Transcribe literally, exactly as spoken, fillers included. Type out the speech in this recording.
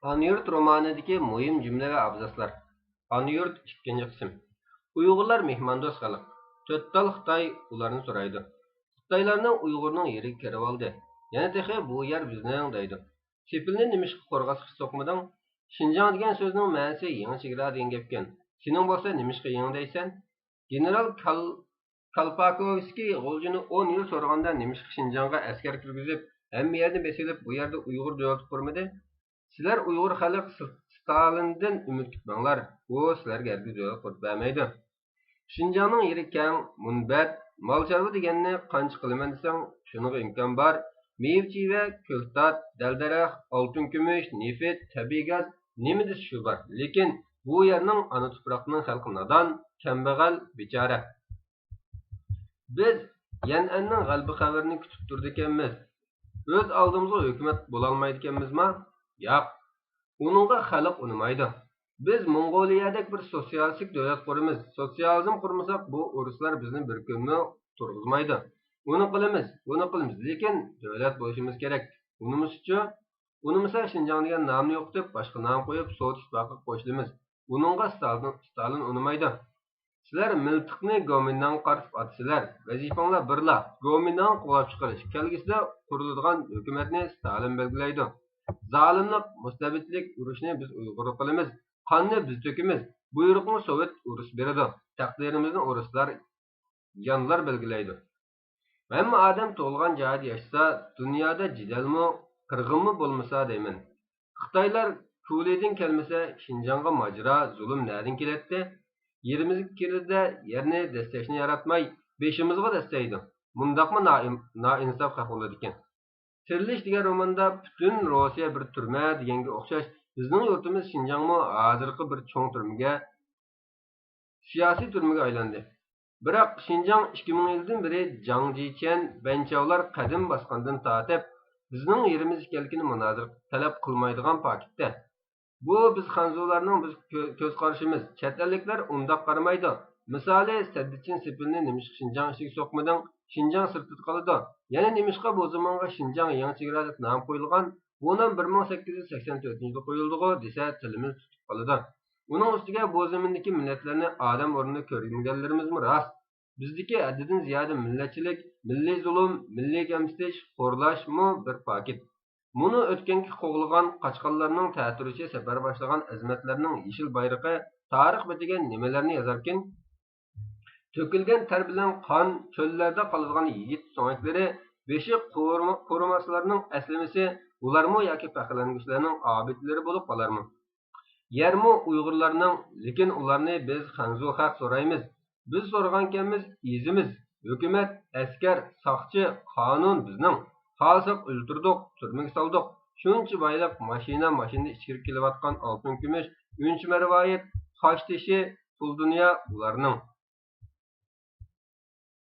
ئانا يۇرت رومانىدىكى مۇھىم جۈملە ۋە ئابزاسلار. ئانا يۇرت، ئىككىنچى قىسىم. ئۇيغۇرلار مېھماندوست خەلق. تۆت تال خىتاي ئۇلارنى سورايدۇ. خىتايلارنىڭ ئۇيغۇرنىڭ يېرىگە كىرىۋالدى. يەنە تېخى بۇ يەر بىزنىڭ دەيدۇ. سېپىلنى نېمىشقا قورغاسقا سوقمىدىڭ؟ شىنجاڭ دېگەن سۆزنىڭ مەنىسى يېڭى چېگرا دېگەن گەپكەن. سېنىڭ بولسا نېمىشقا يېڭى دەيسەن؟ گېنېرال كال-، كالپاكوۋسكىي غۇلجىنى ئون يىل سورىغاندا نېمىشقا شىنجاڭغا ئەسكەر كىرگۈزۈپ، ھەممە يەرنى بېسىۋېلىپ، بۇ يەردە ئۇيغۇر دۆلىتى قۇرمىدى؟ سىلەر ئۇيغۇر خەلق س-، ستالىندىن ئۈمىد كۈتمەڭلار، ئۇ سىلەرگە ھەرگىز دۆلەت قۇرۇپ بەرمەيدۇ. شىنجاڭنىڭ يېرى كەڭ، مۇنبەت، مال-چارۋا دېگەننى قانچە قىلىمەن دېسەڭ، شۇنىڭغا ئىمكان بار. مېۋە-چىۋە، كۆكتات، دەل-دەرەخ، ئالتۇن-كۈمۈش، نېفىت، تەبىئىي گاز، نېمە دېسە شۇ بار. لېكىن بۇ يەرنىڭ ئانا تۇپراقنىڭ خەلقى نادان، كەمبەغەل، بىچارە. بىز يەنئەننىڭ غەلىبە خەۋىرىنى كۈتۈپ تۇرىدىكەنمىز. ئۆز ئالدىمىزغا ھۆكۈمەت بولالمايدىكەنمىزما؟ ياق. ئۇنىڭغا خەلق ئۇنىمايدۇ. بىز موڭغۇلىيەدەك بىر سوتسىيالىستىك دۆلەت قۇرىمىز. سوتسىيالىزم قۇرمىساق، بۇ ئورۇسلار بىزنى بىر كۈنمۇ تۇرغۇزمايدۇ. ئۇنى قىلىمىز، بۇنى قىلىمىز، لېكىن دۆلەت بولۇشىمىز كېرەك. ئۇنىمىسىچۇ؟ ئۇنىمىسا شىنجاڭ دېگەن نامنى يوقىتىپ، باشقا نام قويۇپ، سوۋېت ئىتتىپاقىغا قوشۇلىمىز. ئۇنىڭغا ستالىن، ستالىن ئۇنىمايدۇ. سىلەر مىلتىقنى گومىنداڭغا قارىتىپ ئاتىسىلەر. ۋەزىپەڭلار بىرلا، گومىنداڭنى قوغلاپ چىقىرىش. كەلگۈسىدە قۇرۇلىدىغان ھۆكۈمەتنى ستالىن بەلگىلەيدۇ. زالىملىق، مۇستەبىتلىك، ئۇرۇشنى بىز ئۇيغۇرلار قىلىمىز. قاننى بىز تۆكىمىز. بۇيرۇقنى سوۋېت ئۇرۇس بېرىدۇ. تەقدىرىمىزنى ئورۇسلار، يانلار بەلگىلەيدۇ. ھەممە ئادەم تۇغۇلغان جايىدا ياشىسا، دۇنيادا جېدەلمۇ، قىرغىنمۇ بولمىسا دەيمەن. خىتايلار كۇلىدىن كەلمىسە، شىنجاڭغا ماجىرا، زۇلۇم نەدىن كېلەتتى؟ يېرىمىزگە كىردى-دە، يەرنى دەسسەشنى ياراتماي، بېشىمىزغا دەسسەيدۇ. مۇنداقمۇ نائىم-، نائىنساپ خەق بولىدىكەن. تىرىلىش دېگەن روماندا پۈتۈن روسىيە بىر تۈرمە دېگەنگە ئوخشاش، بىزنىڭ يۇرتىمىز شىنجاڭمۇ ھازىرقى بىر چوڭ تۈرمىگە، سىياسىي تۈرمىگە ئايلاندى. بىراق شىنجاڭ ئىككى مىڭ يىلدىن بېرى جاڭ جىچيەن، بەنچاۋلار قەدىمى باسقاندىن تارتىپ، بىزنىڭ يېرىمىز ئىكەنلىكىنى مۇنازىرە تەلەپ قىلمايدىغان پاكىتتە. بۇ بىز خەنزۇلارنىڭ بىز كۆ-، كۆز قارىشىمىز. چەت ئەللىكلەر ئۇنداق قارىمايدۇ. مىسالى، سەددىچىن سېپىلنى نېمىشقا شىنجاڭ ئىچىگە سوقمىدىڭ؟ شىنجاڭ سىرتىدا قالىدۇ. يەنە نېمىشقا بۇ زامانغا شىنجاڭ يېڭى چېگرا دەپ نام قويۇلغان؟ بۇ نام بىر مىڭ سەككىز يۈز سەكسەن تۆتىنچى يىلدا قويۇلدىغۇ دېسە، تىلىمىز تۇتۇپ قالىدۇ. ئۇنىڭ ئۈستىگە بۇ زېمىندىكى مىللەتلەرنى ئادەم ئورنىدا كۆرمىگەنلىرىمىزمۇ راست. بىزدىكى ھەددىدىن زىيادە مىللەتچىلىك، مىللىي زۇلۇم، مىللىي كەمسىتىش، خورلاشمۇ بىر پاكىت. مۇنۇ ئۆتكەنكى قوغلىغان قاچقانلارنىڭ تەتۈرىچە سەپەر باشلىغان ئەزىمەتلەرنىڭ يېشىل بايرىقى تارىخ بېتىگە نېمىلەرنى يازاركىن؟ تۆكۈلگەن تەر بىلەن قان، چۆللەردە قالىدىغان يىگىت سۆڭەكلىرى، بېشى قورۇما-، قورۇماسلارنىڭ ئەسلىمىسى، ئۇلارمۇ ياكى پەخىرلەنگۈچىلەرنىڭ ئابىدىلىرى بولۇپ قالارمۇ؟ يەرمۇ ئۇيغۇرلارنىڭ، لېكىن ئۇلارنى بىز خەنزۇ خەق سورايمىز. بىز سورىغانكەنمىز، ئېزىمىز. ھۆكۈمەت، ئەسكەر، ساقچى، قانۇن بىزنىڭ. خالىساق ئۆلتۈردۇق، تۈرمىگە سالدۇق. شۇنچە بايلىق، ماشىنا، ماشىنا ئىچكىرى كېلىۋاتقان ئالتۇن كۈمۈش، ئۈنچە مەرۋايىت، قاش تېشى، پۇل دۇنيا ئۇلارنىڭ.